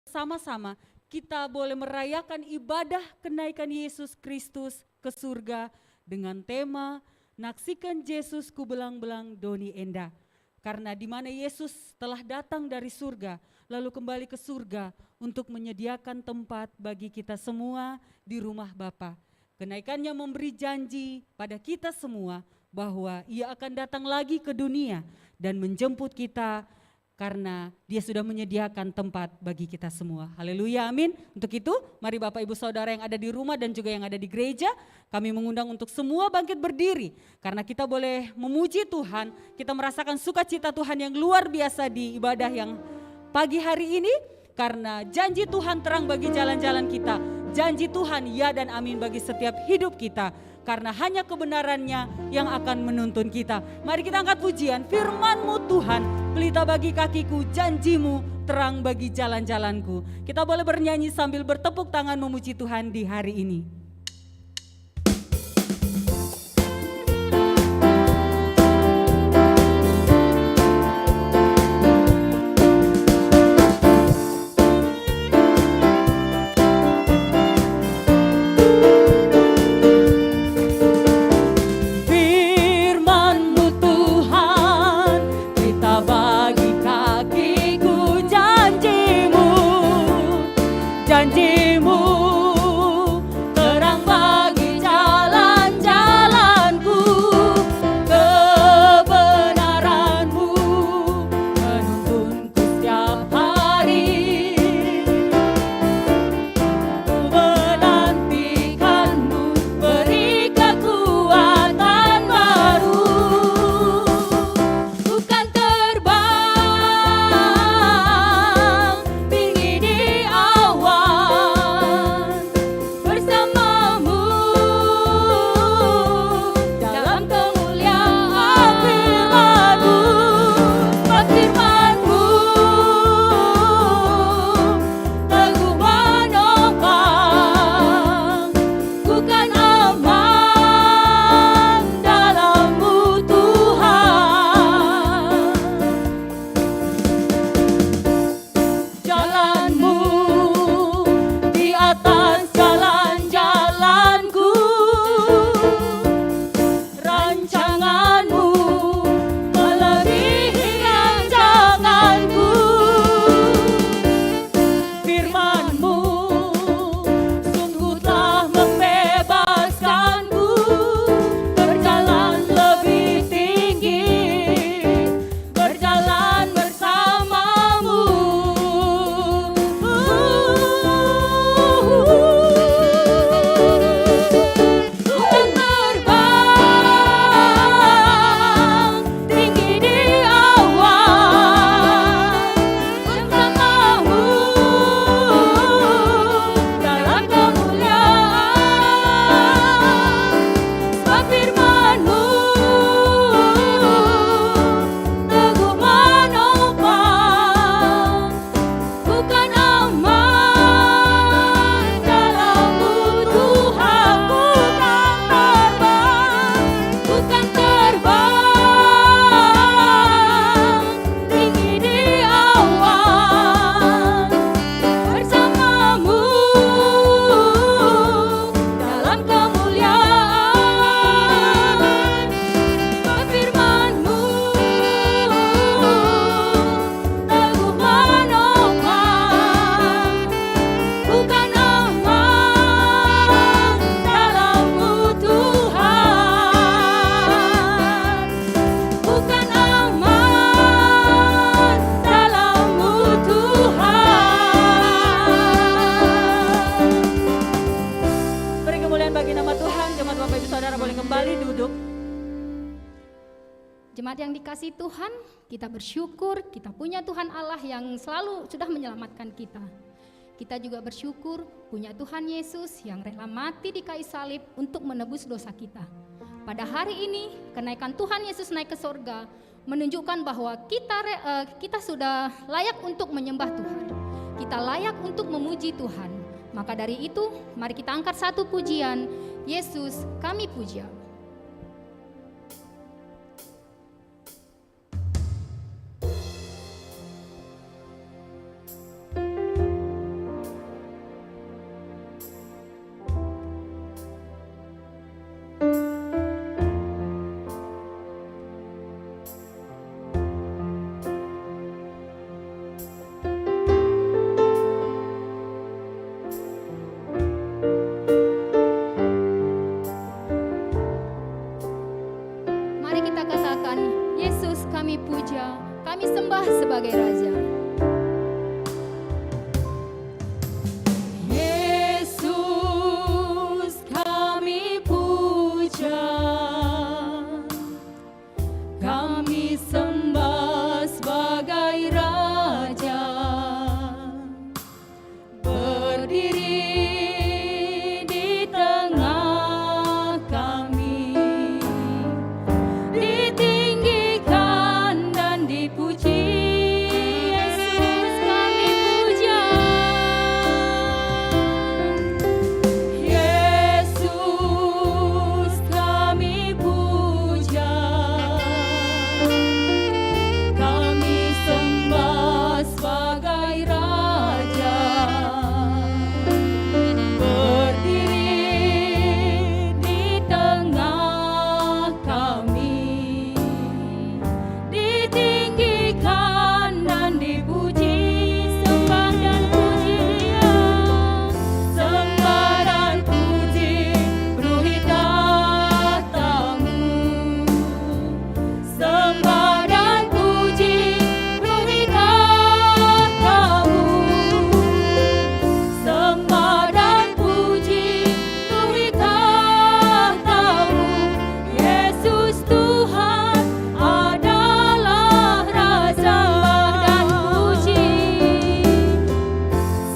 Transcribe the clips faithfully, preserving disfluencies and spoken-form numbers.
bersama-sama kita boleh merayakan ibadah kenaikan Yesus Kristus ke surga dengan tema Naksiken Jesus ku Belang-belang Doni Enda. Karena di mana Yesus telah datang dari surga, lalu kembali ke surga untuk menyediakan tempat bagi kita semua di rumah Bapa. Kenaikannya memberi janji pada kita semua bahwa Ia akan datang lagi ke dunia dan menjemput kita karena Dia sudah menyediakan tempat bagi kita semua. Haleluya, amin. Untuk itu, mari Bapak Ibu Saudara yang ada di rumah dan juga yang ada di gereja, kami mengundang untuk semua bangkit berdiri. Karena kita boleh memuji Tuhan, kita merasakan sukacita Tuhan yang luar biasa di ibadah yang pagi hari ini. Karena janji Tuhan terang bagi jalan-jalan kita. Janji Tuhan ya dan amin bagi setiap hidup kita. Karena hanya kebenarannya yang akan menuntun kita. Mari kita angkat pujian, "Firman-Mu Tuhan, pelita bagi kakiku, janji-Mu terang bagi jalan-jalanku." Kita boleh bernyanyi sambil bertepuk tangan memuji Tuhan di hari ini. Firman-Mu Tuhan, pelita bagi kakiku, janji-Mu, janji-Mu terang bagi jalan-jalanku, kebenaran-Mu menuntun setiap hari. Ku menantikan-Mu, beri kekuatan baru. Ku kan terbang tinggi di awan, bersama-Mu dalam kemuliaan. Firman-Mu, firman-Mu teguh menopang, ku kan aman dalam-Mu, Tuhan. Jalan-Mu di atas jalan-jalanku, rancangan-Mu melebihi rancanganku. Firman-Mu sungguh telah membebaskanku, berjalan lebih tinggi, berjalan bersama-Mu. Ku kan terbang tinggi di awan, bersama-Mu dalam kemuliaan. Sebab firman-Mu teguh menopang, ku kan aman dalam-Mu, Tuhan. Ku kan terbang, ku kan terbang tinggi di awan, bersama-Mu dalam kemuliaan. Firman-Mu teguh menopang, ku kan aman dalam-Mu, Tuhan. Ku kan aman dalam-Mu, Tuhan. Beri kemuliaan bagi nama Tuhan. Jemaat, Bapak Ibu Saudara, boleh kembali duduk. Jemaat yang dikasihi Tuhan, kita bersyukur, kita punya Tuhan Allah yang selalu sudah menyelamatkan kita. Kita juga bersyukur punya Tuhan Yesus yang rela mati di kayu salib untuk menebus dosa kita. Pada hari ini, kenaikan Tuhan Yesus naik ke sorga menunjukkan bahwa kita re-, eh, kita sudah layak untuk menyembah Tuhan. Kita layak untuk memuji Tuhan. Maka dari itu, mari kita angkat satu pujian, "Yesus, Kami Puja." sebagai Raja. Yesus kami puja, kami sembah sebagai Raja. Berdiri di tengah kami, ditinggikan dan dipuji. Yesus kami puja. Yesus kami puja. Kami sembah sebagai Raja, berdiri di tengah kami, ditinggikan dan dipuji. Sembah dan pujian, sembah dan puji, penuhi tahtmu. Sembah dan puji, penuhi tahtmu. Sembah dan puji, penuhi tahtmu. Yesus Tuhan adalah Raja. Sembah dan puji,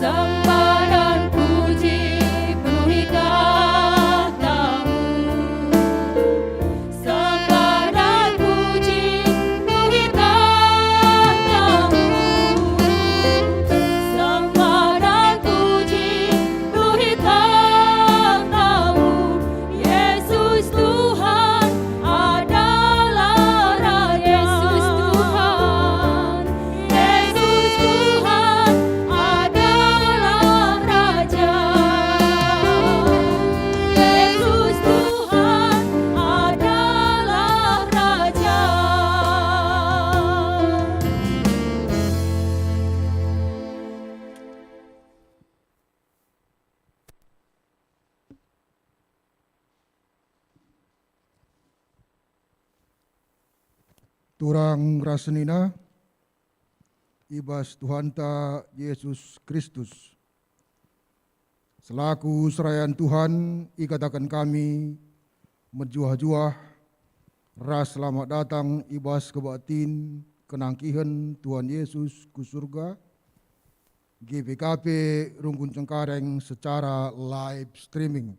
sembah dan puji, penuhi tahtmu. Sembah dan puji, penuhi tahtmu. Sembah dan puji, penuhi tahtmu. Yesus Tuhan adalah Raja. Yesus Tuhan. Yesus Tuhan adalah Raja. Yesus Tuhan adalah Raja. Turang ras senina i bas Tuhanta Jesus Kristus. Selaku serayan Tuhan, ikataken kami mejuah-juah ras selamat datang i bas kebaktin kenangkihen Tuhan Yesus ku surga, G P K P Runggun Cengkareng secara live streaming.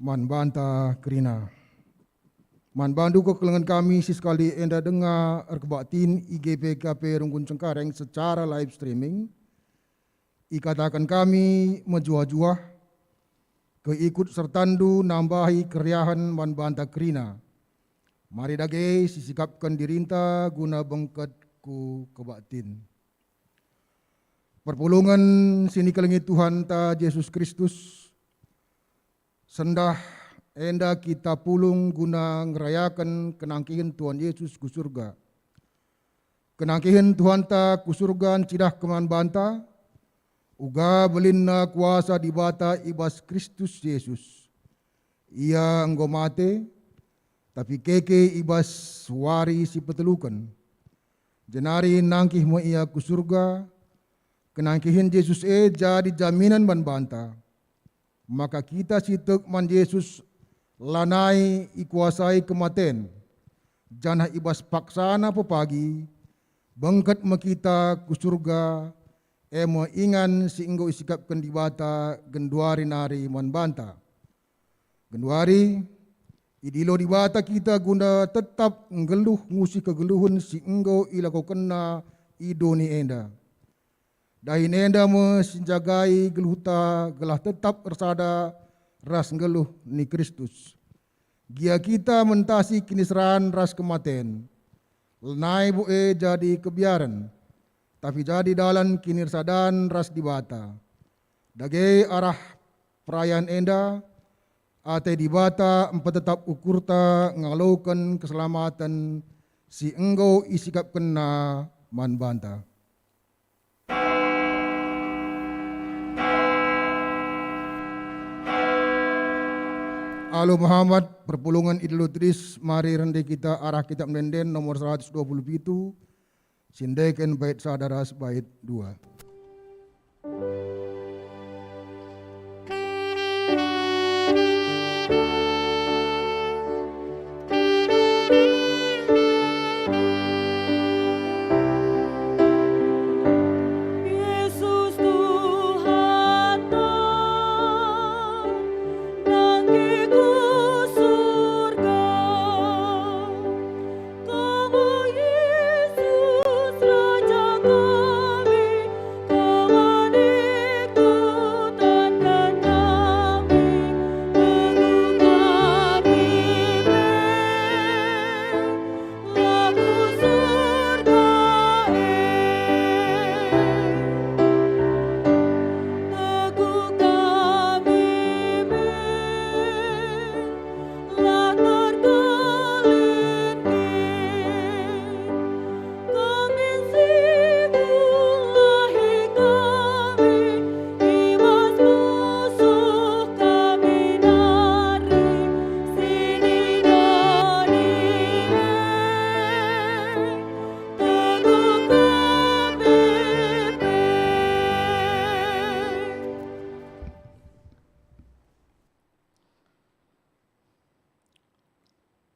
Man banta kerina. Man bandu kekelengen kami, sisekali enda denga erkebaktin i G P K P Runggun Cengkareng secara live streaming, ikataken kami mejuah-juah keikut sertandu nambahi keriahen man banta kerina. Mari dage sisikapken dirinta guna bengket ku kebaktin. Perpulungen si nikelengi Tuhanta Jesus Kristus, sendah enda kita pulung guna ngerayaken kenangkihen Tuhan Yesus ku surga. Kenangkihen Tuhanta ku surga ncidahken man banta, uga belinna kuasa Dibata i bas Kristus Jesus. Ia enggo mate, tapi keke i bas wari si peteluken. Jenari nangkih me ia ku surga. Kenangkihen Jesus e jadi jaminen man banta, maka kita si tek man Jesus lanai ikuasai kematen, janah i bas paksana pepagi bengket me kita ku surga, e me ingan si enggo isikapken Dibata genduari nari man banta. Genduari, idilo Dibata kita guna tetap nggeluh ngusih kegeluhen si enggo ilakokenNa i doni enda. Dahin enda me si njagai geluhta gelah tetap ersada ras nggeluh ni Kristus. Gia kita mentasi kiniseran ras kematen. Lanai bo e jadi kebiaren, tapi jadi dalan kinirsadan ras Dibata. Dage arah perayan enda, ate Dibata mpetetap ukurta ngaloken keselamaten si enggo isikapkenNa man banta. Alu Muhammad, perpulungen Idul Idris, mari rende kita arah Kitab Ende-enden nomor seratus dua puluh pitu, sindeken bait sada ras bait dua. Yesus Tuhanta, nangke ku surga. Kamu Yesus Raja kami, Kamu nikutanda kami, teguh kami pe. Lagu surga e, teguh kami men, la terkelin kin. Kami si mulahi kami, i bas pusuh kami nari, si nina nina e, teguh kami pe.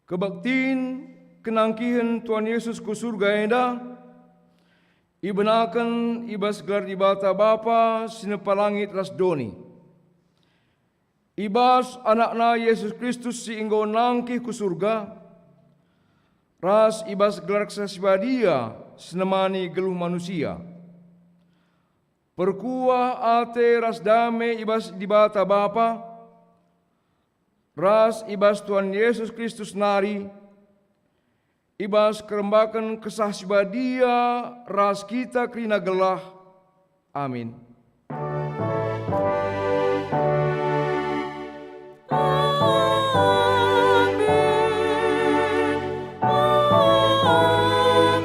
Kebaktin kenangkihen Tuhan Yesus ku surga enda ibenaken i bas gelar Dibata Bapa si nepa langit ras doni. I bas AnakNa Yesus Kristus si enggo nangkih ku surga, ras i bas gelar Kesah Si Badia si nemani geluh manusia. Perkuah ate ras dame i bas Dibata Bapa, ras i bas Tuhan Yesus Kristus nari, i bas kerembaken Kesah Si Badia ras kita kerina gelah. Amin. Amin. Amin.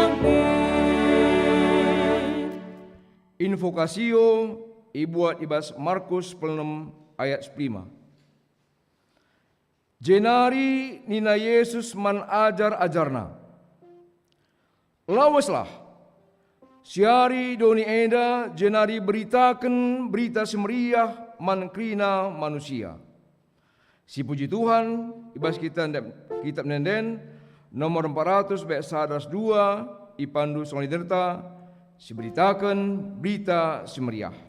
Amin. Invokasio ibuat i bas Markus sepuluh enem ayat sepuluh lima. Jenari nina Jesus man ajar-ajarNa, "Laweslah, siari doni enda jenari beritaken Berita Si Meriah man kerina manusia." Sipuji Tuhan, i bas kita ndep-, Kitab Ende-enden nomor empat ratus bait sada ras dua, ipandu songon iderta, siberitaken Berita Si Meriah.